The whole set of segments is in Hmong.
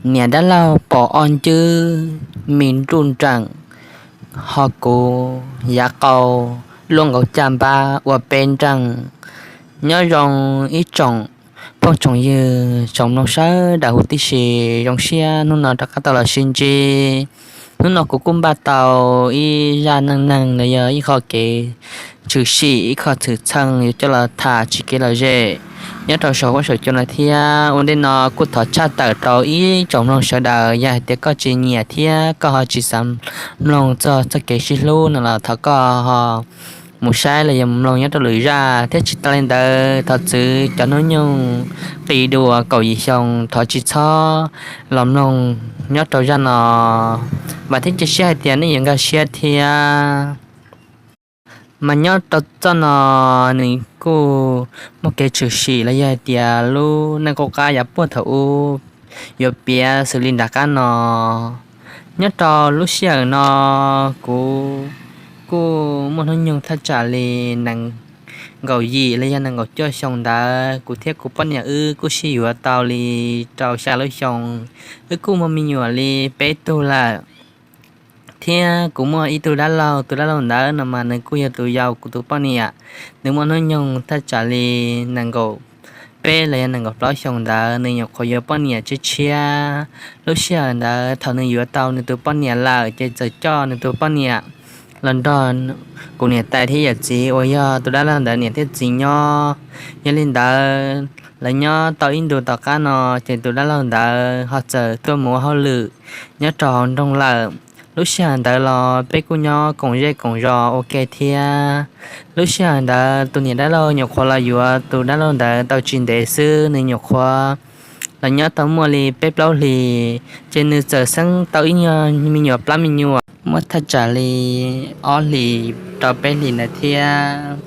Niam dab laug pom ob ncwb, me nruj nreem, ho kuv yav qau, luaj nkaus caj npab ua peb nreej. Nyob zoo ib tsoom phooj tsoom ywg tsoom mloog sawv daws huv tib si, zoo siab hnub no rov qab tau los sib ntsib. Hnub no kuv kuj npaj tau ib zaj neej neeg los yog ib qho kev tshwm sim, ib qho xwm txheej yuav coj los tham txog kev lom zem nyob rau saum huab saum cua no thiab. Ua ntej no kuj thov tshaj tawm rau ib tsoom mloog sawv daws, yog hais tias koj tsis nyiam thiab koj ho tsis xav mloog txog txoj kev sib hlub no los thov koj ho mus saib los yog mus mloog nyob rau lwm zaj thiab. Tsis tas li ntawd, thov txwv cov hnub nyoog qis dua kaum yim xyoo thov tsis txhob los mloog nyob rau zaj no. Vam thiab cia siab hais tias nej yuav nkag siab thiab. Mas nyob rau txoj no nws kuj muaj kev tshwm sim los yog hais tias lub neej qub qab yav puag thaum ub yuav piav xws li nram qab no. Nyob rau lub sij hawm no kuv kuj muaj hnub nyoog thaj tsam li nees nkaum yim los yog nees nkaum cuaj xyoo ntawd. Kuv thiab kuv poj niam wb kuj sib yuav tau li rau xya lub xyoo, wb kuj muaj me nyuam li peb tug lawm. Thiab kuv muaj ib tug dab laug, tus dab laug ntawd no mas nws kuj yog tus yau kuv tus poj niam. Nws muaj hnub nyoog thaj tsam li nees nkaum peb los yog nees nkaum plaub xyoo ntawd, nws nyuam qhuav yuav poj niam tshiab tshiab. Lub sij hawm ntawd thaum nws yuav tau nws tus poj niam lawm ces txawm coj nws tus poj niam los nrog kuv niam tais thiab yawm txiv uas yog tus dab laug ntawd niam thiab txiv nyob. Yog li ntawd, lawv nyob tau ib ntus tom qab no ces tus dab laug ntawd ho txawm tuaj mus ua hauj lwm nyob rau hauv nroog lawm. Lub sij hawm ntawd los peb kuj nyob koom zej koom zos ua ke thiab. Lub sij hawm ntawd tus niam dab laug nyuam qhuav los yuav tus dab laug ntawd tau tsis ntev xwb, nws nyuam qhuav los nyob tau muaj li peb plaub hlis, ces nws txawm xeeb tau ib nyuag me nyuam plab me nyuam muaj thaj tsam li ob hlis rau peb hlis ntawd thiab.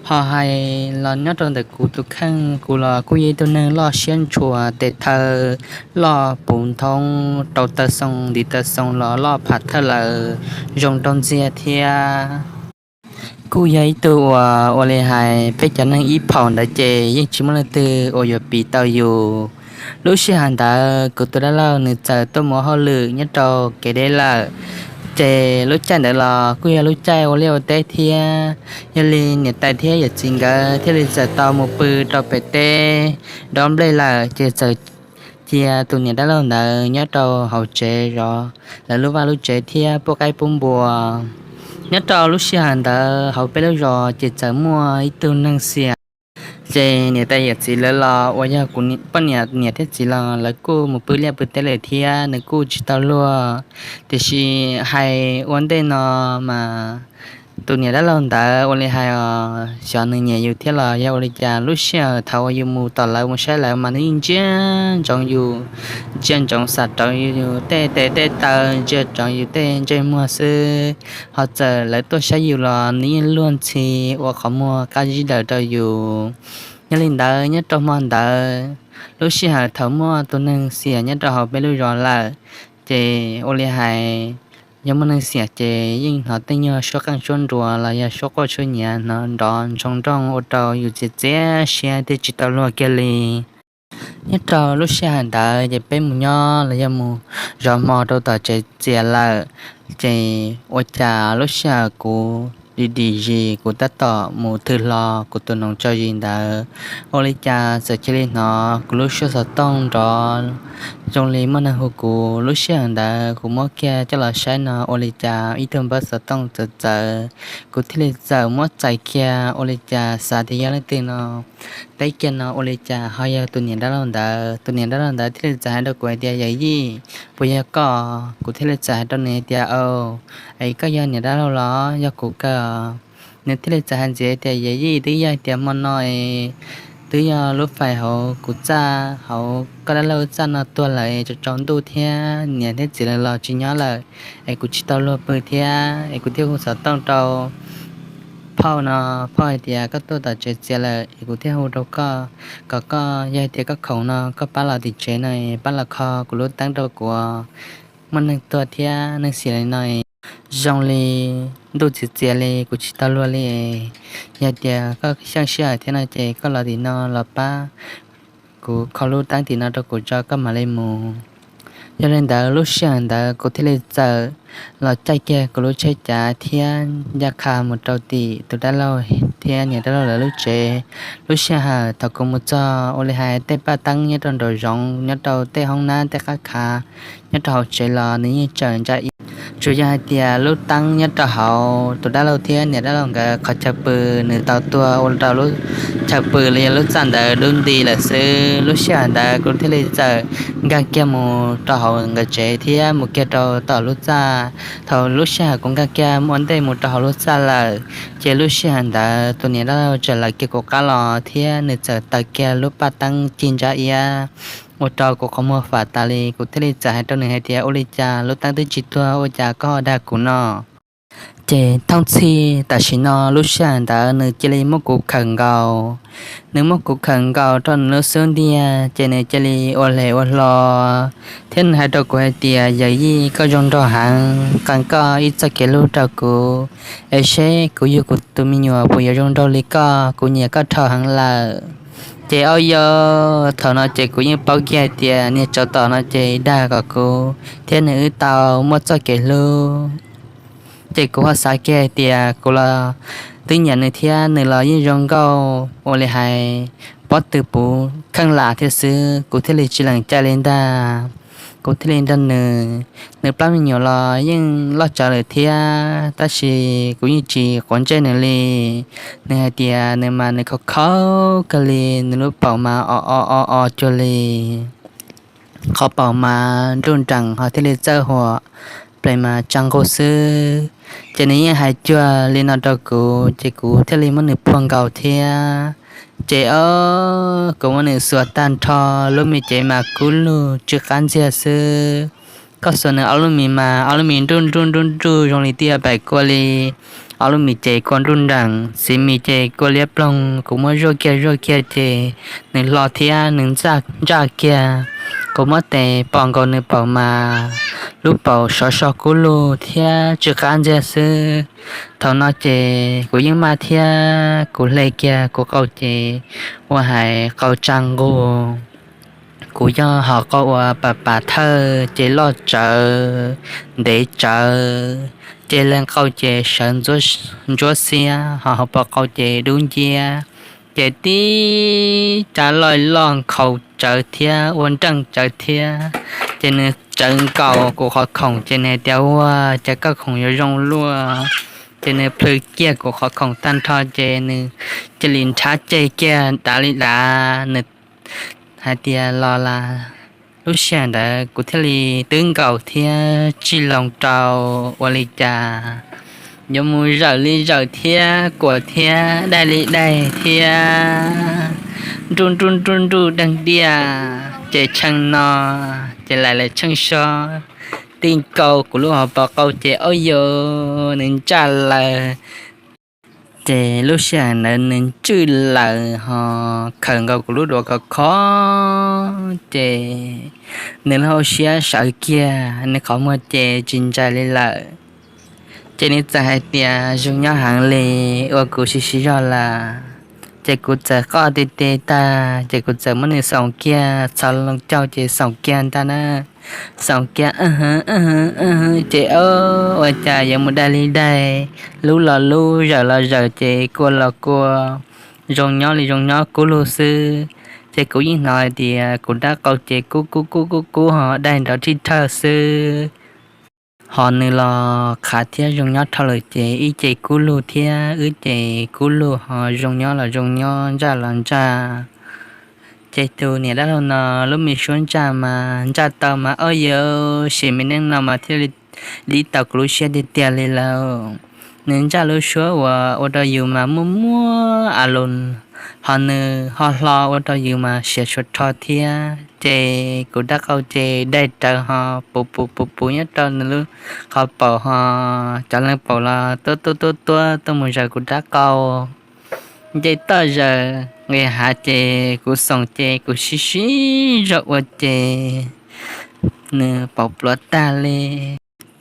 Ho hais los nyob rau ntawm kuv tus kheej, kuv los kuj yog ib tug neeg loj siab ntshua, tes thawj loj puv nthoob, rau taw xoo ntiv taw xoo los loj pham thawj lawm, zoo nraug ntxiag thiab. Kuj yog ib tug uas ua li hais peb cov neeg ib phaum ntawd ces yeej tsis muaj leej twg uas yuav piv tau yus. Lub sij hawm ntawd kuv tus dab laug nws txawm tuaj mus ua hauj lwm nyob rau kev deb lawm, ces lub caij ntawd los kuj yog lub caij ua liaj ua teb thiab. Yog li niam tais thiab yawm txiv nkawd thiaj li txawm tau mus pw rau pem teb dob nplej lawm, ces txawm cia tus niam dab laug ntawd nyob rau hauv tsev zov lawv lub vaj lub tsev thiab pub qaib pub npua. Nyob rau lub sij hawm ntawd hauv peb lub zos ces txawm muaj ib tug neeg xiam, ces niam tais yawm txiv lawv los uas yog kuv poj niam niam thiab txiv los lawv kuj mus pw liaj pw teb lawm thiab, nws kuj tsis tau luag. Tiam sis hais ua ntej no mas tus niam dab laug ntawd ua li hais os, xyov nws nyiam yus thiab los yog ua li cas, lub sij hawm thaum uas yus mus tom lawv mus saib lawv mas nws yeej ntsia ntsoov yus, ntsia ntsoov xam rau yus tej tes tej taw, ntsia ntsoov yus tej ntsej muag xwb. Ho txawm lawv tuaj saib yus los nws yeej luag ntxhi ua qhov muag qab zib daws rau yus. Yog li ntawd nyob rau hmo ntawd, lub sij hawm thaum muaj tus neeg xiam nyob rau hauv peb lub zos lawm, ces ua li hais yog muaj neeg xiam ces yeej hnov tej nyuag suab qeej suab nruas los yog suab quaj suab nyiav hnov nrov ntsoog nrooj ua rau yus txias txias siab thiab tsis tau luag kiag li. Nyob rau lub sij hawm ntawd ces peb mus nyob los yog mus zov hmo rau tom tsev txias lawm, ces ua cas lub sij hawm kuv dim dim zis kuv tab tom mus thwm hlo kuv tus noov tso zis ntawd, ua li cas txawm cia li hnov kuv lub suab xov tooj nrov zoo li muaj neeg hu kuv. Lub sij hawm ntawd kuv muab kiag coj los saib no ua li cas ib tug npawb xov tooj txawv txawv, kuv thiaj li txawm muab txais kiag ua li cas xav tias yog leej twg no teb kiag no ua li cas ho yog tus niam dab laug ntawd. Tus niam dab laug ntawd thiaj li txawm hais rau kuv hais tias, Yawm yij, puas yog koj? Kuv thiaj li txawm hais rau nws hais tias, Aws, es koj yog niam dab laug los yog kuv kawg? Nws thiaj li txawm hais ntxiv tias, Yawm yij, twb yog hais tias hmo no es twb yog lub fais hauv kuv txaj, hauv koj dab laug txaj no tuag lawm es tsaus tsaus ntuj thiab niam thiab txiv lawv los tsis nyob lawm, es kuv tsis tau luag pw thiab, es kuv thiaj hu xov tooj rau phauj no, phauj hais tias koj tuaj tom tsev txias lawm es kuv thiaj hu rau koj, kom koj yog hais tias koj khoom no koj pab los tim tsev no, pab los kho kuv lub teeb rau kuv, muaj neeg tuag thiab neeg xiam li no. Zoo li ntuj txias txias li kuv tsis tau luag li. Yog tias koj xyeej sij hawm thiab no ces koj los tim no los pab kuv kho lub teeb tim no rau kuv tso koj mam li mus. Yog li ntawd lub sij hawm ntawd kuv thiaj li txawm los caij kiag kuv lub tsheb cav thiab ncaj qha mus rau tim tus dab laug thiab niam dab laug lawv lub tsev. Lub sij hawm thaum kuv mus txog ua li hais tej paj teeb nyob rau nraum zoov nyob rau tej hoob nab tej qab khav nyob rau hauv tsev los nws yeej tseem ntsa iab. Tsuas yog hais tias lub teeb nyob rau hauv tus dab laug thiab niam dab laug nkawd qhov chaw pw, nws tau tua ua rau lub chaw pw los yog lub txaj ntawd dub nti lawm xwb. Lub sij hawm ntawd kuv thiaj li txawm nkag kiag mus rau hauv nkawd tsev thiab mus kiag rau tom lub txaj. Thaum lub sij hawm kuv nkag kiag ua ntej mus rau hauv lub txaj lawm, ces lub sij hawm ntawd tus niam dab laug txawm lawv kiag kuv qab los thiab nws txawm taws kiag lub paj teeb cig ntsa iab ua rau kuv qhov muag fam tas li. Kuv thiaj li txawm hais rau nws hais tias, ua li cas lub teeb twb tsis tuag ua cas koj ho dag kuv no? Ces thooj txhij tam sim no lub sij hawm ntawd nws cia li muab kuv khawm nkaus. Nws muab kuv khawm nkaus rau nws lub xub ntiag ces nws cia li ua hle ua hlo thiab nws hais rau kuv hais tias, yawm yij, koj zoo nraug heev, qee koj ib txoj kev hlub rau kuv, es seb kuv yug kuv tus me nyuam puas yuav zoo nraug li koj, kuv nyiam koj dhau heev lawm. Ces au yau, thaum no ces kuv yeej paub kiag hais tias niag tsov tom no ces dag kom kuv thiab nws wb tau muaj txoj kev hlub. Ces kuv ho xav kiag hais tias kuv los twb nyiam nws thiab nws los yeej zoo nkauj ua li hais pob tw puv kheej lam thiab xwb, kuv thiaj li tsis lees cai li ntag. Kuv thiaj li nrog nws, nws plab me nyuam los yeej loj tsawv lawm thiab, tab sis kuv yeej tsis quav ntsej nws li. Nws hais tias nws mas nws khov khaub kawg li, nws lub paum mas o o o o cuag li qhov paum mas nruj nreem ho thiaj li txawj huam, ples mas tsa nqug xwb. Ces nws yeej hais cuag li no rau kuv ces kuv thiaj li muab nws puag nkaus thiab. Ces o, kuv muab nws xuas tag nrho, lub me cev mas kub lug tsw qab ntxiag xwb. Koj xuas nws ob lub mis mas ob lub mis nruj nruj nruj nruj zoo li tij a paim kua li, ob lub mis ces kua nruj nreem, txiv mis ces kua liab ploog. Kuv muab zuaj kiag zuaj kiag ces nws hlo thiab nws ntsaj kiag. Kuv muab tes pom nkaus nws paum mas lub paum sov so kub lug thiab tsw qab ntxiag xwb. Thaum no ces kuv yeej maj thiab kuv hle kiag kuv qau ces ua hais qau tsa nqug. Kuv yog hom qau uas pas pas thawj ces loj tsawv, ntev tsawv, ces leeg qau ces sawv ntsuab xiab, ho hauv paus qau ces dub nciab. Ces tib cab loj loj nkhaus tsawv thiab ua nreej tsawv thiab. Ces nws tsawv nkaus kuv qhov khoom ces nws hais tias, ua cas koj khoom yuav zoo luaj? Ces nws plhws kiag kuv qhov khoom tag nrho ces nws cia li nrhav ceg kiag dav li dav. Nws hais tias los las. Lub sij hawm ntawd kuv thiaj li twb nkaus thiab tsij loo rau, ua li cas yuav mus zawm li zawm thiab kuam thiab daig li daig thiab nruj nruj nruj nruj deeg diaj. Ces tsheej no ces laim laim tsheej so, tij nkaus kuv lub hauv paus qau ces au yau, nws ntsaj lawm. Ces lub sij hawm ntawd nws ntswj lawm ho khawm nkaus kuv lub duav khov kho, ces nws lub hauv siab sawv kiag, nws qhov muag ces tsis ntsais li lawm. Ces nws txawm hais tias, zoo nyob heev li, ua kuv siv siv zog lawm. Ces kuv txawm qoj ti ti tag ces kuv txawm muab nws xoom kiag, txhos loo caug ces xoom kiag ntag na. Xoom kiag, ces ua cas yuav mus daig li daig, lub los lub, zawm los zawm, ces kua los kua, zoo nyob li zoo nyob kub lug xwb. Ces kuv yeej hnov hais tias kuv dab qau ces kub kub kub kub kub ho daig nrov thij thawj xwb. Ho nws los qhav thiab zoo nyob dhau lawm ces ib ce kub lug thiab wb ce kub lug ho zoo nyob los zoo nyob ntsaj los ntsaj. Ces tus niam dab laug no lub me suab ntsaj mas ntsaj tau mas au yau, sim me neej no mas thiaj li dib tau kuv lub siab tiag tiag li lawm. Nws ntsaj lub suab uas ua rau yus mas muaj muaj a lus, ho nws ho hlo ua rau yus mas siav suav rho thiab. Ces kuv dab qau ces daig rawv ho puv puv puv puv nyob rau nws lub qhov paum ho cov leeg paum los tuab tuab tuab tuab tuaj mus zaws kuv dab qau. Nce toj zaws nqis hav ces kuv xoom ces kuv sib sib zog ua ces nws paum pluav tag li.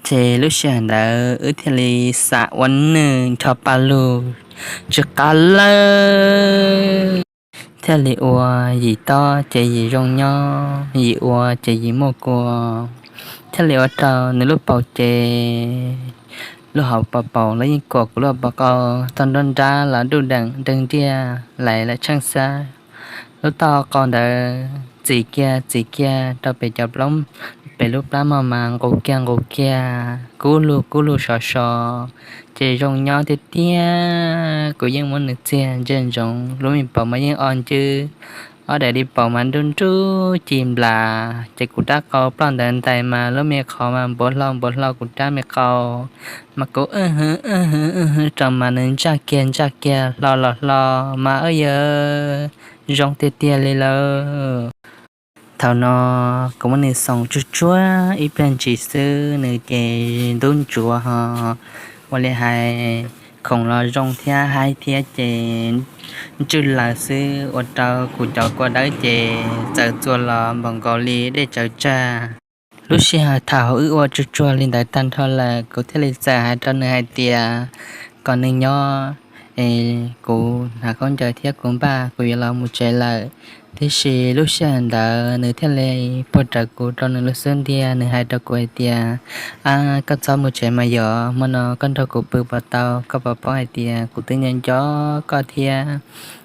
Ces lub sij hawm ntawd wb thiaj li xav ua nwj nrho pa lug tsw qab lawm, thiaj li ua yim tob ces yim zoo nyob, yim ua ces yim muaj kua. thiaj li ua rau nws lub paum ces lub hauv paus paus los yeej kuam kuv lub paus qau, tog nruab nrab los duj deem nreeg nriaj lais lawm tsheej xab. Lub taub hau qau ntawd txim kiag txim kiag rau pem cov plaub, pem lub plab mog mas nqus kiag nqus kiag, kub lug kub lug sov so. Ces zoo nyob tiag tiag, kuv yeej muab nws txiag ntsia ntsoov, lub me paum mas yeej o ncwb, ob daim di paum mas nruj nruj ci nplas, ces kuv rab qau ploj ntawd ntais mas lub me qhov mas npuav hlo npuav hlo kuv rab me qau, mas kuv wb hwv wb hwv wb hwv rau mas nws ntsaj kiag ntsaj kiag hlo los hlo, mas wb yawg zoo tiag tiag li lawm. Thaum no kuv muab nws xoom tsuag tsuag ib pliag ntsis xwb nws ces ntub ntsuav ho ua li hais khoom los zoo thiab haib thiab ces ntswj laws xwb ua rau kuv cov kua dawb ces txawm txua los npaum nkaus li dej tsawv tsag. Lub sij hawm thaum wb ua tsuag tsuag li ntawd tag nrho lawm kuv thiaj li txawm hais rau nws hais tias kom nws nyob es kuv hnav khaub ncaws thiab kuv npaj kuv yuav los mus tsev lawm. Tiam sis lub sij hawm ntawd nws thiaj li puag rawv kuv rau nws lub xub ntiag, nws hais rau kuv hais tias, Ab, koj txhob mus tsev mas yog, hmo no koj nrog kuv pw puas tau? Koj puas paub hais tias kuv twb nco nco koj thiab?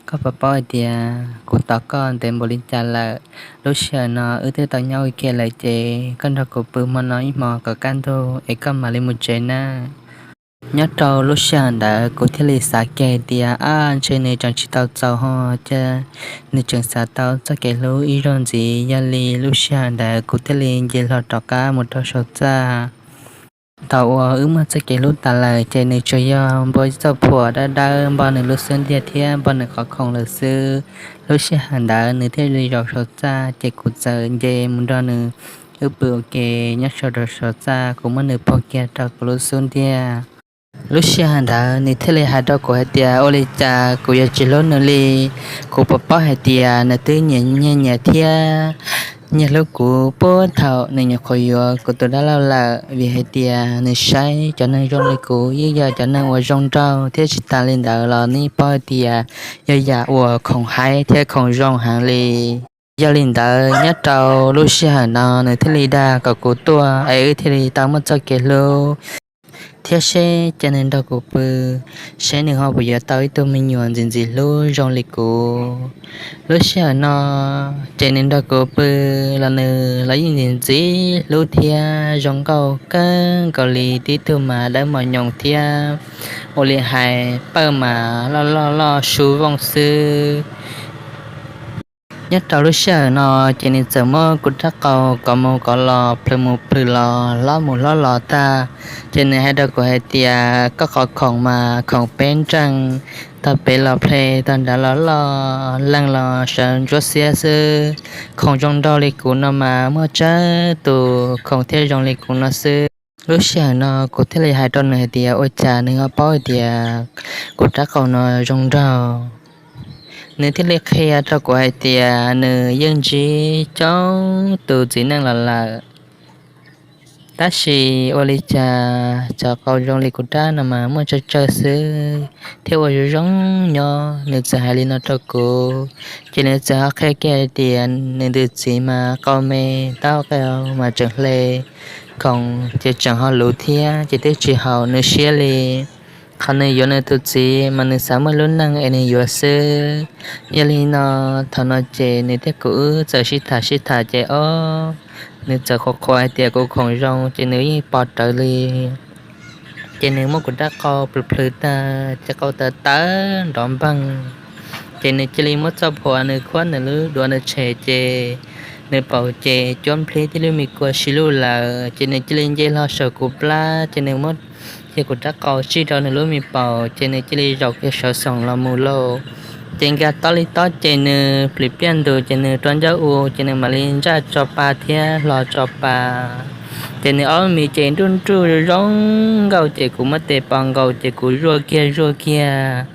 Koj puas paub hais tias kuv tos koj ntev npaum li cas lawm? Lub sij hawm no wb twb tau nyob ua ke lawm ces koj nrog kuv pw hmo no ib hmos kom kaj ntug es koj mam li mus tsev nawb. Nyob rau lub sij hawm ntawd kuv thiaj li xav kiag hais tias, Ab, ntshe nws tseem tsis tau txaus ho, ces nws tseem xav tau txoj kev hlub ib zaug ntxiv. Yog li lub sij hawm ntawd kuv thiaj li nce hlo rov qab mus rau saum txaj. Thaum uas wb muaj txoj kev hlub tas lawm ces nws tsuas yog npau txoj phuam dawb dawb npog nws lub xub ntiag thiab npog nws qhov khoom lawm xwb. Lub sij hawm ntawd nws thiaj li zaum saum txaj ces kuv txawm nce mus nrog nws wb pw ua ke nyob saum rau saum txaj, kuv muab nws pog kiag rau kuv lub xub ntiag. Lub sij hawm ntawd nws thiaj li hais rau kuv hais tias, Ua li cas kuv yuav tsis hlub nws li? Kuv puas paub hais tias nws twb nyiam nyiag nyiam thiab nyiag hlub kuv puag thaum nws nyuam qhuav yuav kuv tus dab laug lawm, vim hais tias nws saib cov neeg zoo li kuv yeej yog cov neeg uas zoo nraug thiab tsis tas li ntawd los nej paub hais tias yog yam uas khoom haib thiab khoom zoo heev li. Yog li ntawd nyob rau lub sij hawm no nws thiaj li dag kom kuv tuaj es wb thiaj li tau muaj txoj kev hlub thiab seb ces nws nrog kuv pw, seb nws ho puas yuav tau ib tug me nyuam ntxim ntxim hlub zoo li kuv. Lub sij hawm no ces nws nrog kuv pw los nws los yeej ntxim ntxim hlub thiab zoo nkauj kawg nkaus li, tib tug mas dawb mos nyoos thiab ua li hais pawj mas loj loj loj sub vooj xwb. Nyob rau lub sij hawm no ces nws txawm muab kuv rab qau kov mus kov los plhws mus plhws los hlob mus hlob los tag, ces nws hais rau kuv hais tias, Koj qhov khoom mas khoom peb nreej, tog pem los ple, tog nrad los loj, leej los sawv ntsuab xiab xwb. Khoom zoo nraug li kuv no mas muaj tsawg tus khoom thiaj zoo li kuv no xwb. Lub sij hawm no kuv thiaj li hais rau nws hais tias, Ua cas nws ho paub hais tias kuv rab qau no zoo nraug? Nws thiaj li qhia rau kuv hais tias nws yeej ntsib coob tus txiv neej los lawm, tab sis ua li cas cov qau zoo li kuv rab no mas muaj tsawg tsawg xwb thiab ua zoo zoo nyob. Nws txawm hais li no rau kuv, ces nws txawm ho qhia kiag hais tias nws tus txiv mas qau me, taub qau mas tseem hle, khoom ces tseem ho luv thiab ces twb tsis haum nws siab li. Qhov nws yuav nws tus txiv mas nws xav muaj lub neej es nws yuav xwb. Yog li no, thaum no ces nws thiab kuv wb txawm sib tham sib tham ces ob, nws txawm qhuas qhuas hais tias kuv khoom zoo ces nws yeej pom rawv li. Ces nws muab kuv rab qau plhws plhws tag ces qau tawv tawv nrov npeeg. Ces nws cia li muab txoj phuam nws khuab nws lub duav nws tshem ces nws paum ces cuab nplhib tib lub me kua si luj lawm. Ces nws cia li nce hlo saum kuv plab ces nws muab cia kuv rab qau tsij rau nws lub me paum ces nws cia li zaum kiag sawv xoom los mus lauj. Ces nkag tob li tob ces nws plim pliaj ntug ces nws rua ncauj u ces nws mam li ntsaj tso pa thiab hlo tso pa. Ces nws ob lub mis ces nruj nruj zoo nkauj ces kuv muab tes pos nkaus ces kuv zuaj kiag zuaj kiag.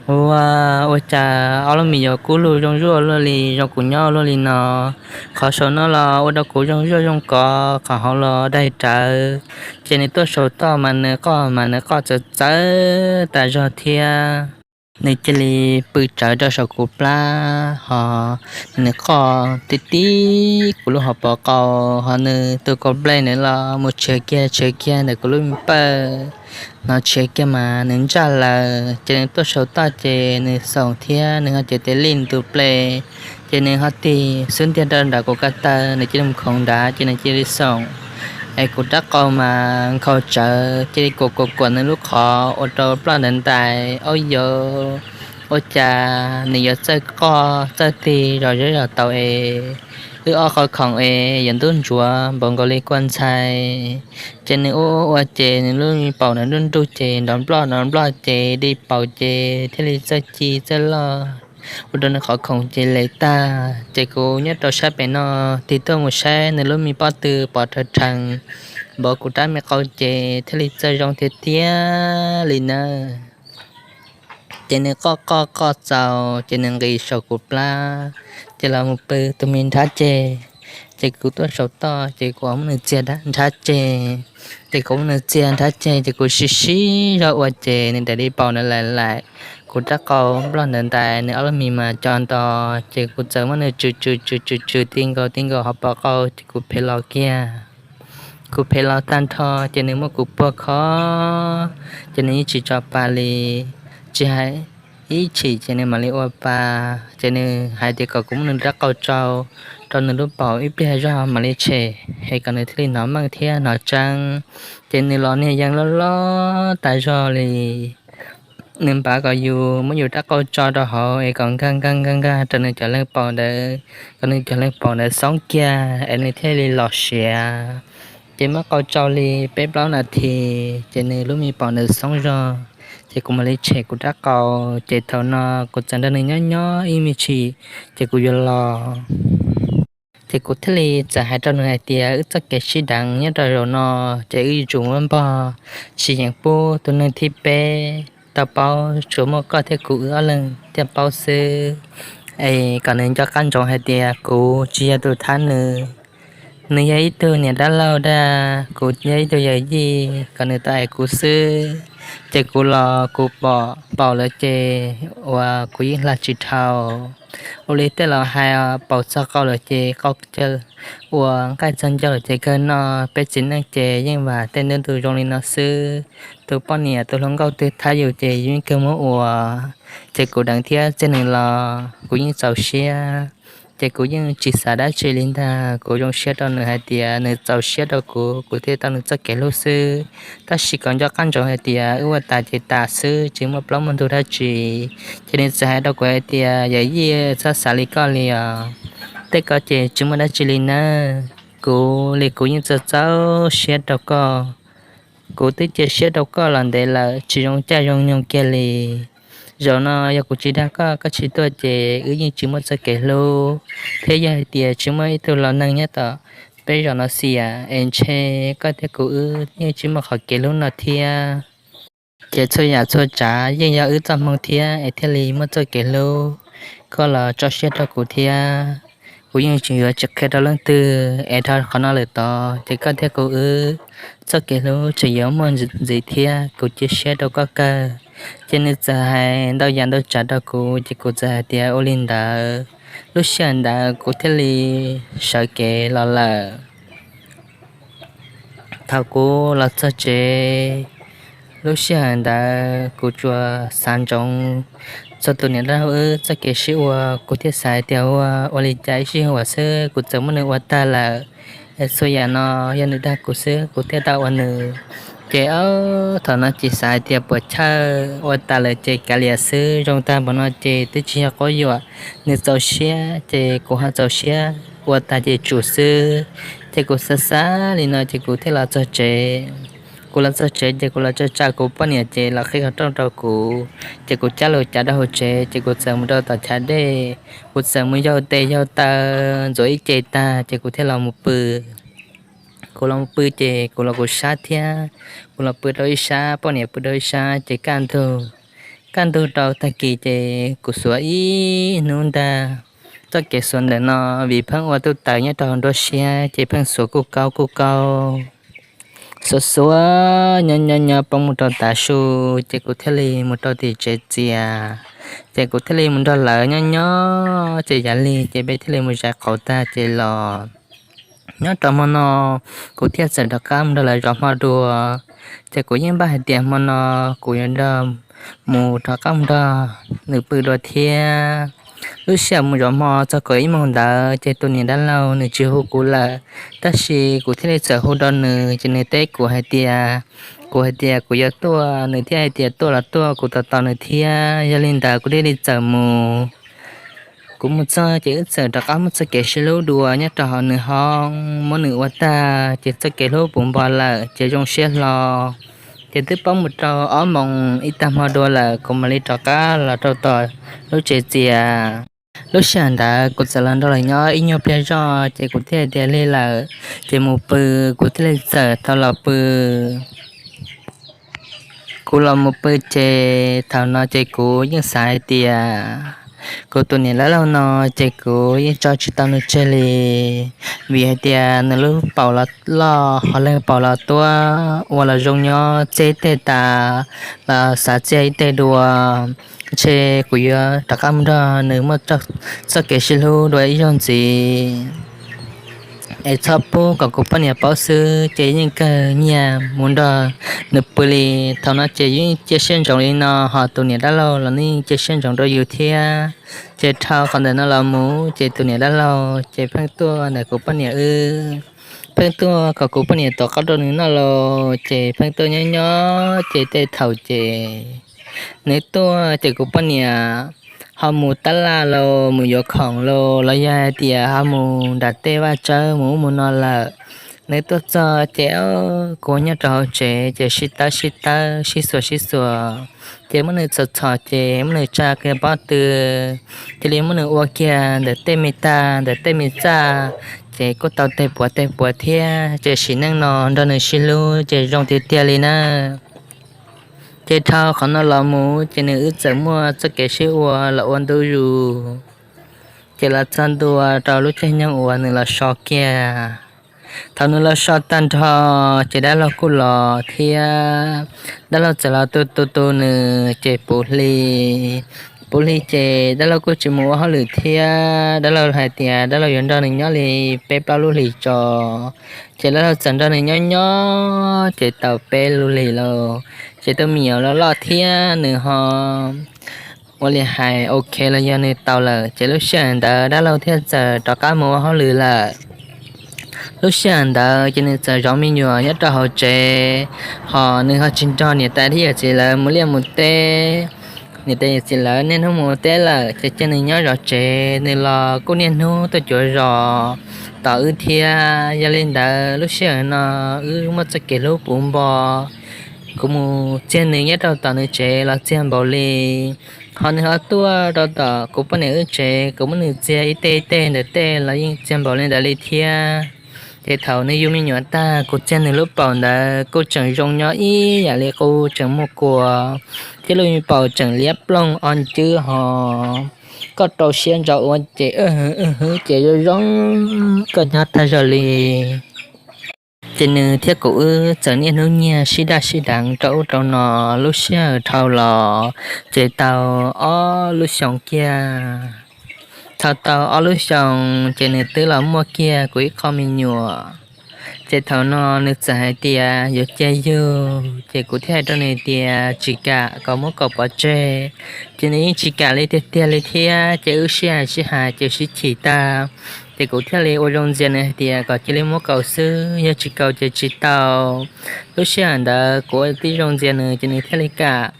Ua, ua cas ob lub mis yuav kub lug zoo zuaj luaj li, zoo kuv nyob luaj li no. Qhov saum no los ua rau kuv zoo zuaj zoo kov, qhov hauv los daig rawv. Ces nws tuaj saum toj mas nws qoj mas nws qoj txawv txawv tas zog thiab. Nws cia li pw tsawv rau saum kuv plab, hos nws qoj tib tib kuv lub hauv paus qau, hos nws tus kaus nplej nws los mus tshiav kiag tshiav kiag ntawm kuv lub me pawj. Hnov tshiav kiag mas nws ntsaj lawm, ces nws tuaj saum toj ces nws xoom thiab nws ho cev tes lij nws tus nplej, ces nws ho tig xub ntiag rau nram kuv ko taw, nws cia li mus khoov nrad ces nws cia li xoom. Es kuv rab qau mas nkhaus tsawv, cia li kuam kuam kuam nws lub qhov ua rau ploj ntawd ntais, aub yau, ua cas nws yuav txawj qoj txawj tig zog zeb zog taus es wb ob qhov khoom es yuav ntub ntsuav npaum nkaus li kua ntxhais. Ces nws ua ua ua ces nws lub me paum nws nruj nruj ces nrov nploj nrov nploj ces di paus ces thiaj li txawj ci txawj loj, ua rau nws qhov khoom ces les tag. Ces kuv nyob rau sab pem no tig tuaj mus saib nws lub me pob tw pom rhawv rhees npaum kuv rab me qau ces thiaj li txawj zoo tiag tiag li nawb. Ces nws qoj qoj qoj txaus ces nws nqis saum kuv plab, ces los mus pw tus me nrhab ceg. Ces kuv tuaj saum toj ces kuv muab nws txiag nrhab ceg, ces kuv muab nws txiag nrhab ceg ces kuv sib sib zog ua ces nws daim di paus nws laim laim, kuv rab qau nploj ntawd ntais, nws ob lub mis mas co nto, ces kuv txawm muab nws tsw tsw tsw tsw tsw ti nkaus ti nkaus hauv paus qau ces kuv phem los kiag. Kuv phem los tag nrho ces nws muab kuv puag kho, ces nws yeej tsis tso pa li, tsis hais ib chim ces nws mam li ua pa. Ces nws hais tias kom kuv muab nws rab qau tsau rau nws lub paum ib pliag zog mam li tshem, es kom nws thiaj li hnov meej thiab hnov tseeb. Ces nws los niag yees loj loj tas zog li. Nws npav kom yus muab yus rab qau tso rau hauv es kom nkag nkag nkag nkag rau nws cov leeg paum ntawd, kom nws cov leeg paum ntawd xoob kiag es nws thiaj li los siav. Ces muab qau tsau li peb plaub nas this ces nws lub me paum ntawd xoob zog, ces kuv mam li tshem kuv rab qau. Ces thaum no kuv txawm nrog nws nyob nyob ib me chim ces kuv yuav los. Ces kuv thiaj li txawm hais rau nws hais tias wb txoj kev sib deev nyob rau zaum no ces wb yuav tsum muab npog, tsis yeem pub tus neeg thib peb tau paub, tsuas muaj koj thiab kuv wb ob leeg thiaj paub xwb. Es kom nws nco qab ntsoov hais tias kuv tsis yog tus thab nws. Nws yog ib tug niam dab laug dag, kuv yog ib tug yawm yij, kom nws tau hais kuv xwb. Ces kuv los kuv pom paum lawm ces uas kuv yeej hla tsis dhau. Ua li tej laus hais, paum txog qau lawm ces qau caw, uas nqaij txog ncauj lawm ces kawg no. Peb txiv neej ces yeej vam tej ntu tus zoo li no xwb. Tus poj niam tus hluas nkauj twg thab yus ces yus yeej kawg muab ua. Ces kuv deev thiab txij nws los kuv yeej txaus siab. Ces kuv yeej tsis xav dab tsi li ntag, kuv zoo siab rau nws hais tias nws txaus siab rau kuv, kuv thiaj tau nws txoj kev hlub xwb. Tab sis kom nco qab ntsoov hais tias wb ua tas ces tas xwb, tsis muaj plaub muaj ntug dab tsi. Ces nws txawm hais rau kuv hais tias yawm yij, txhob xav li koj li os, tej ko ces tsis muaj dab tsi li nawb. Kuv li kuv yeej txaus txaus siab rau koj, kuv twb cia siab rau koj los ntev lawm, tsis zoo caij zoo nyoog kiag li. Zaum no yog kuv tsis dag koj, koj tsis tuaj ces wb yeej tsis muaj txoj kev hlub, thiab yog hais tias tsis muaj ib tug laus neeg nyob tom peb zos no xiam es ntshe koj thiab kuv wb yeej tsis muaj qhov kev hlub no thiab. Ces txhua yam txhua tsav yeej yog wb txoj hmoo thiab es thiaj li muaj txoj kev hlub. Koj los tso siab rau kuv thiab, kuv yeej tsis yuav tsis qhia rau leej twg es dhau qhov no lawm tod ces koj thiab kuv wb txoj kev hlub tseem yuav muaj ntxiv thiab, kuv cia siab rau koj kawg. Ces nws txawm hais ntau yam ntau tsav rau kuv ces kuv txawm hais tias ua li ntawd. Lub sij hawm ntawd kuv thiaj li sawv kev los lawm. Thaum kuv los txog tsev, lub sij hawm ntawd kuv tsuas xav ntsoov txog tus niam dab laug wb txoj kev sib ua, kuv thiaj xav hais tias ua, ua li cas ib sij huam xwb kuv txawm muab nws ua tag lawm. Es txhua yam no yog nws dag kuv xwb kuv thiaj tau ua nws. Ces ob thaum no ces xav hais tias puas chawj, ua tas lawm ces kav liam xwb, zoo tag npaum no ces twb tsis yog quab yuam. Nws txaus siab ces kuv ho txaus siab, ua tas ces tsum xwb. Ces kuv xav xav li no ces kuv thiaj los txog tsev. Kuv los txog tsev ces kuv los tsa tsa kuv poj niam ces los qhib qhov rooj rau kuv. Ces kuv cab lus cav rau hauv tsev ces kuv txawm mus rau tom chav dej, kuv txawm mus yaug tes yaug taw ntxuav ib ce tag ces kuv thiaj los mus pw. Kuv los mus pw ces kuv los kuv sab thiab, kuv los pw rau ib sab, poj niam pw rau ib sab ces kaj ntug, kaj ntug rau tag kis ces kuv xuav ib hnub ntag. Txoj kev xuav ntawm no vim pheej ua tuj taws nyob rau hauv nruab siab ces pheej xuav kuj kaub kuj kaub. Xuav xuav nyob nyob nyob poob mus rau tav su, ces kuv thiaj li mus rau tim tsev txias, ces kuv thiaj li mus nrog lawv nyob nyob, ces yav lig ces peb thiaj li mus zais qauv tag ces los. Nyob rau hmo no kuv thiaj txawm rov qab mus nrog lawv zov hmo dua, ces kuv yeej npaj hais tias hmo no kuv yuav nrog mus rov qab mus nrog nws pw dua thiab. Lub sij hawm mus zov hmo txog kaum ib moos ntawd ces tus niam dab laug nws tsis hu kuv lawm, tab sis kuv thiaj li txawm hu rau nws ces nws teb kuv hais tias, kuv hais tias kuv yuav tuaj, nws thiaj hais tias tuaj los tuaj, kuv tos tos nws thiab. Yog li ntawd kuv thiaj li txawm mus. Kuv mus txog ces wb txawm rov qab muab txoj kev sib hlub dua nyob rau hauv nws hoob, muab nws ua tag ces txoj kev hlub puv npo lawm ces zoo siab hlo. Ces twb poob mus rau ob moos ib tag hmo dua lawm kuv mam li rov qab los rau tom lub tsev txias. Lub sij hawm ntawd kuv txawm los nrog lawv nyob ib nyuag pliag zog ces kuv thiaj tias lig lawm, ces mus pw, kuv thiaj li txawm tau los pw. Kuv los mus pw ces thaum no ces kuv yeej xav hais tias kuv tus niam dab laug no ces kuv yeej tso tsis tau nws tseg li, vim hais tias nws lub paum los loj, ho leej paum los tuab, ua los zoo nyob, txiag ib teg tas los xav txiag ib teg dua. Ntshe kuv yuav rov qab mus nrog nws muaj txoj kev sib hlub dua ib zaug ntxiv, es txhob pub kom kuv poj niam paub xwb. Ces yeej kawg nyiaj mus nrog nws pw li. Thaum no ces yeej cia siab ntsoov li no, ho tus niam dab laug los nws yeej cia siab ntsoov rau yus thiab. Ces dhau qhov ntawm no los mus ces tus niam dab laug ces pheej tuaj ntawm kuv poj niam wb, pheej tuaj kom kuv poj niam tuav qaub rau nws noj los, ces pheej tuaj nyob nyob ces tej thaum ces nws tuaj ces kuv poj niam ho mus tab laj los mus yuav khoom los, los yog hais tias ho mus nram tej vaj tsawb mus ub mus no lawm. Nws tuaj txog ces kuv nyob rau hauv tsev ces sib tawb sib tawb, sib xuas sib xuas, ces muab nws txhom txhom ces muab nws tsa kiag pob tw, cia li muab nws ua kiag ntawm tej me tag ntawm tej me txaj, ces kuj tau tej puav tej puav thiab. Ces sim neej no nrog nws sib hlub ces zoo tiag tiag li na. Ces dhau qhov no los mus ces nws wb txawm muaj txoj kev sib ua los ua ntu zus, ces los txog ntua rau lub caij nyoog uas nws los so kiag. Thaum nws los so tag nrho ces dab laug kuj los thiab, dab laug txawm los tu tu tu nws ces puv hli. Puv hli ces dab laug kuj tsis mus ua hauj lwm thiab, dab laug hais tias dab laug yuav nrog nws nyob li peb plaub lub hlis tso. Ces dab laug txawm nrog nws nyob nyob ces tau peb lub hlis lauj, ces tus me nyuam los loj thiab nws ho ua li hais ok los yog nws tau lawm, ces lub sij hawm ntawd dab laug thiaj txawm rov qab mus ua hauj lwm lawm. Lub sij hawm ntawd ces nws txawm zov me nyuam nyob rau hauv tsev, ho nws ho tsis nrog niam tais thiab yawm txiv lawv mus liaj mus teb. Niam tais yawm txiv lawv niaj hnub mus ua teb lawm ces cia nws nyob zov tsev, nws los kuj niaj hnub tuaj cuav zos tos wb thiab. Yog li ntawd lub sij hawm no wb muaj txoj kev hlub puv npo. Kuv mus txiag nws nyob rau tom nws tsev los txiag npaum li, ho nws ho tuaj rau tom kuv poj niam wb tsev, kuv muab nws txiag ib teg ib teg ntawm tej los yeej txiag npaum li ntawd li thiab. Ces thaum nws yug me nyuam tag kuv txiag nws lub paum ntawd kuj tseem zoo nyob ib yam li qub, tseem muaj kua, thiab lub me paum tseem liab ploog o ncwb ho. Koj rau siab ntso ua ces wb hwv wb hwv ces zoo zoo koj nyob tag zog li. Ces nws thiab kuv wb txawm niaj hnub nyiag sib daj sib deev rau ub rau no. Lub sij hawm dhau los ces tau ob lub xyoo kiag. Thaum tau ob lub xyoo ces nws twb los muaj kiag kuv ib qho me nyuam. Ces thaum no nws txawm hais tias yuav cia yug, ces kuv thiaj hais rau nws tias tsis kam, kom muab kaum pov tseg. Ces nws yeej tsis kam li tiag tiag li thiab, ces wb sib hais sib hais ces sib chim tag. Ces kuv thiaj li ua zoo ntxias nws hais tias kom cia li muab kaum xwb, yog tsis kaum ces tsis tau. Lub sij hawm ntawd kuv ua tib zoo ntxias nws ces nws thiaj li kam.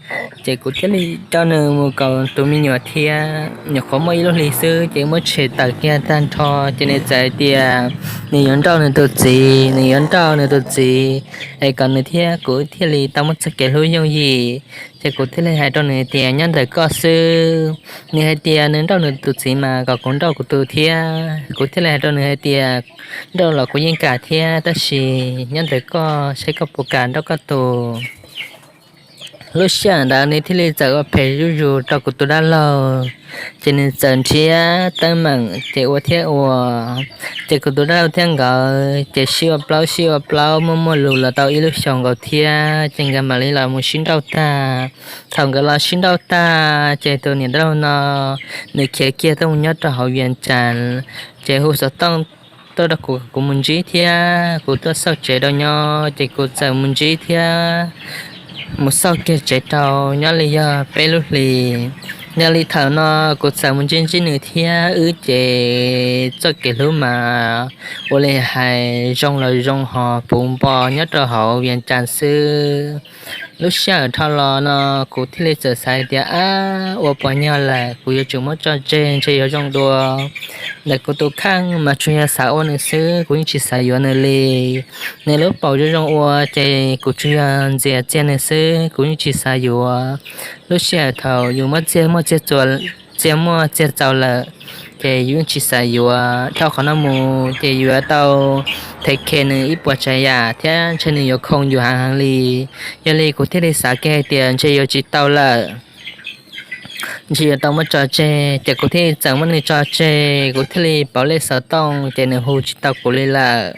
Ces kuv thiaj li coj nws mus kaum tus me nyuam thiab. Nyuam qhuav muaj ib lub hli xwb ces muab tshem tawm kiag tag nrho, ces nws txawm hais tias nws yuav nrauj nws tus txiv, nws yuav nrauj nws tus txiv, es kom nws thiab kuv thiaj li tau muaj txoj kev hlub yooj yim. Ces kuv thiaj li hais rau nws tias nyob ntawm koj xwb. Nws hais tias nws nrauj nws tus txiv mas kom kuv nrauj kuv tus thiab. Kuv thiaj li hais rau nws hais tias nrauj los kuv yeej kam thiab, tab sis nyob ntawm koj saib koj puas kam nrauj koj tus. Lub sij hawm ntawd nws thiaj li txawm ua phem zuj zus rau kuv tus dab laug. Ces nws txawm nrhiav teeb meem ces ua thiab ua. Ces kuv tus dab laug thiab nkawd ces sib ua plaub sib ua plaub muaj muaj lus los tau ib lub xyoos nkaus thiab ces nkawd mam li los mus sib nrauj tag. Thaum nkawd los sib nrauj tag ces tus niam dab laug no nws khiav kiag tuaj mus nyob rau hauv Vias Cas, ces hu xov tooj tuaj rau kuv, kuv mus ntsib thiab kuv tuaj xauj tsev rau nyob ces kuv txawm mus ntsib thiab mus xauj kiag tsev rau nyob li yog peb lub hlis. Yog li thaum no kuv txawm mus ntsib ntsib nws thiab wb ces txoj kev hlub mas ua li hais zoo los zoo hos puv npo nyob rau hauv Vias Cas xwb. Lub sij hawm dhau los no kuv thiaj li txawm xav tias ab ua puas nyog lawm kuv yuav tsum muab tso tseg ntshe yuav zoo dua. Ntawm kuv tus kheej mas tsuas yog xav ua nws xwb, kuv yeej tsis xav yuav nws li. Nws lub paum zoo zoo ua ces kuv tsuas yog ntxias txiag nws xwb, kuv yeej tsis xav yuav. Lub sij hawm thaum yus muab txiag muaj txiag, txiag muaj txiag txaus lawm ces yus yeej tsis xav yuav. Dhau qhov no mus ces yuav tau thev khe nws ib puas tsav yam thiab ntshe nws yuav khoo yus heev heev li. Yog li kuv thiaj li xav kiag hais tias ntshe yuav tsis tau lawm, ntshe yuav tau muab tso tseg, ces kuv thiaj li txawm muab nws tso tseg, kuv thiaj li pauv lej xov tooj ces nws hu tsis tau kuv li lawm.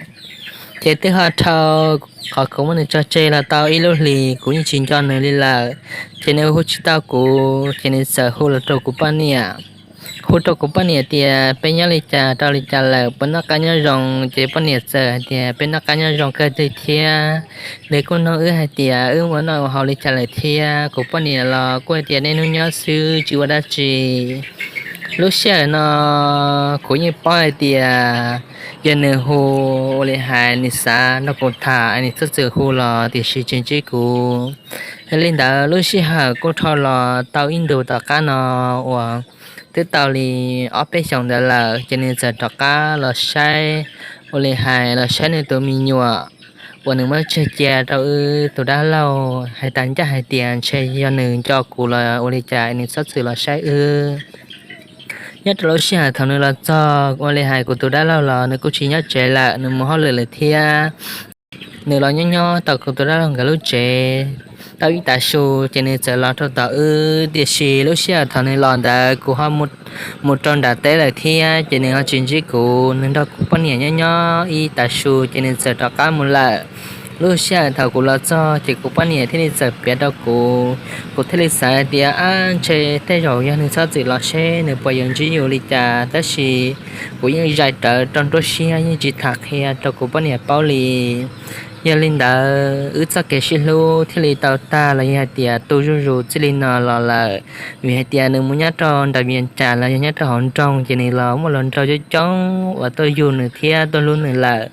Ces twb ho dhau qhov kuv muab nws tso tseg los tau ib lub hlis kuv yeej tsis nco nws li lawm, ces nws hu tsis tau kuv ces nws txawm hu los rau kuv poj niam. Hu rau kuv poj niam tias peb nyob li cas rau li cas lawm, puas noj qab nyob zoo, ces poj niam txawm hais tias peb noj qab nyob zoo kawg li thiab. Nws kuj nug wb hais tias wb ua noj ua haus li cas lawm thiab, kuv poj niam los kuj hais tias niaj hnub nyob xwb tsis ua dab tsi. Lub sij hawm no kuv yeej paub hais tias yog nws hu ua li hais nws xav nrog kuv tham es nws txhob txwm hu los tiam sis tsis ntsib kuv. Yog li ntawd lub sij hawm kuj dhau los tau ib ntus tom qab no uas twb tau li ob peb xyoos ntawd lawm ces nws txawm rov qab los saib, ua li hais los saib nws tus me nyuam uas nws muab tseg cia rau wb tus dab laug, hais tas ncaj hais tias ntshe yog nws nco kuv los ua li cas nws txhob txwm los saib wb. Nyob rau lub sij hawm thaum nws los txog ua li hais kuv tus dab laug los nws kuj tsis nyob tsev lawm, nws mus hauj lwm lawm thiab. Nws los nyob nyob tau kuv tus dab laug nkawd lub tsev tau ib tav su ces nws txawm los rau tom wb, tiam sis lub sij hawm thaum nws los ntawd kuv ho mus rau nram teb lawm thiab ces nws ho tsis ntsib kuv. Nws nrog kuv poj niam nyob nyob ib tav su ces nws txawm rov qab mus lawm. Lub sij hawm thaum kuv los txog ces kuv poj niam thiaj li txawm piav rau kuv. Kuv thiaj li xav hais tias ab ntshe tej zaum yog nws txhob txwm los seb nws puas yuav ntsib yus li cas, tab sis kuv yeej zais rawv rau nruab siab yeej tsis tham qhia rau kuv poj niam paub li. Yog li ntawd wb txoj kev sib hlub thiaj li tau tag los yog hais tias tu zuj zus txij li no los lawm, vim hais tias nws mus nyob rau nram Vias Cas los yog nyob rau hauv nroog ces nws los muaj hluas nraug coob coob uas tuaj yug nws thiab tuaj hlub nws lawm.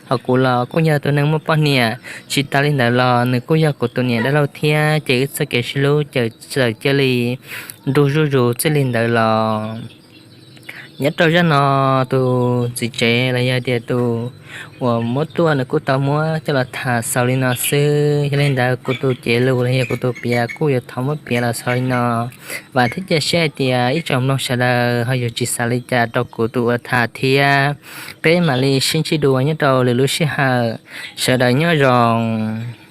Ho kuv los kuj yog tus neeg muaj poj niam, tsis tas li ntawd los nws kuj yog kuv tus niam dab laug thiab ces wb txoj kev sib hlub ces txawm cia li ntu zuj zus txij li ntawd los. Nyob rau zaj no tus txiv tsev los yog tias tus uas muab tuaj nws kuj tau muab coj los tham xaus li no xwb. Yog li ntawd kuv tus cev lus los yog kuv tus piav kuj yuav thov muab piav los xaus li no. Vam thiab cia siab hais tias ib tsoom mloog sawv daws ho yuav tsis xav li cas rau kuv tus uas tham thiab. Peb mam li sib ntsib dua nyob rau lwm lub sij hawm, sawv daws nyob zoo.